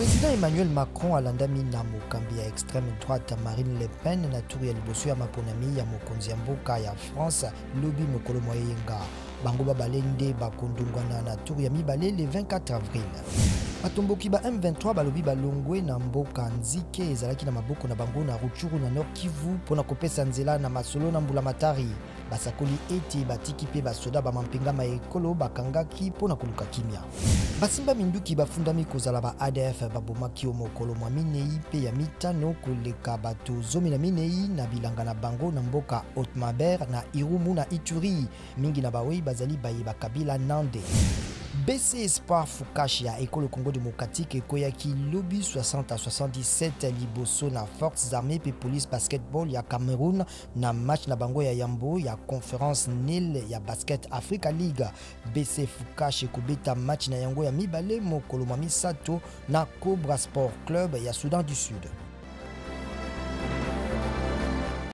President Emmanuel Macron alandami na mokambi ya extreme droite Marine Le Pen na tour ya liboso ya maponami ya mokonzi ya mboka ya France lobi mokolo mwa eyenga. Bango babale nde bakondongwana na tour ya mibale le 24 avril. Batomboki ba M23 balobi balongwe na mboka Nzike ezalaki na maboko na bango na Rutshuru na Nord Kivu mpo na kopesa nzela na masolo na mbulamatari. Basakoli ete batiki mpe basoda ba mampinga ma ekolo bakangaki mpo na koluka kimia. Basimba minduki bafundami kozala ba ADF babomaki o mokolo mwa minei mpe ya mitano koleka bato 14 na bilanga na bango na mboka Haute-Maber na Irumu na Ituri. Mingi na bawei bazali baye ba kabila Nande. BC Espoir Fukash ya Ekolo Congo Democratique ekweyaki lobi 60 à 77 liboso na Forces Armées mpe Police Basketball ya Cameroun na match na bango ya yambo ya Conference Nil ya Basket Africa League. BC Fukash ekobeta match na yango ya mibale mokolo mwa misato na Cobra Sport Club ya Soudan du Sud.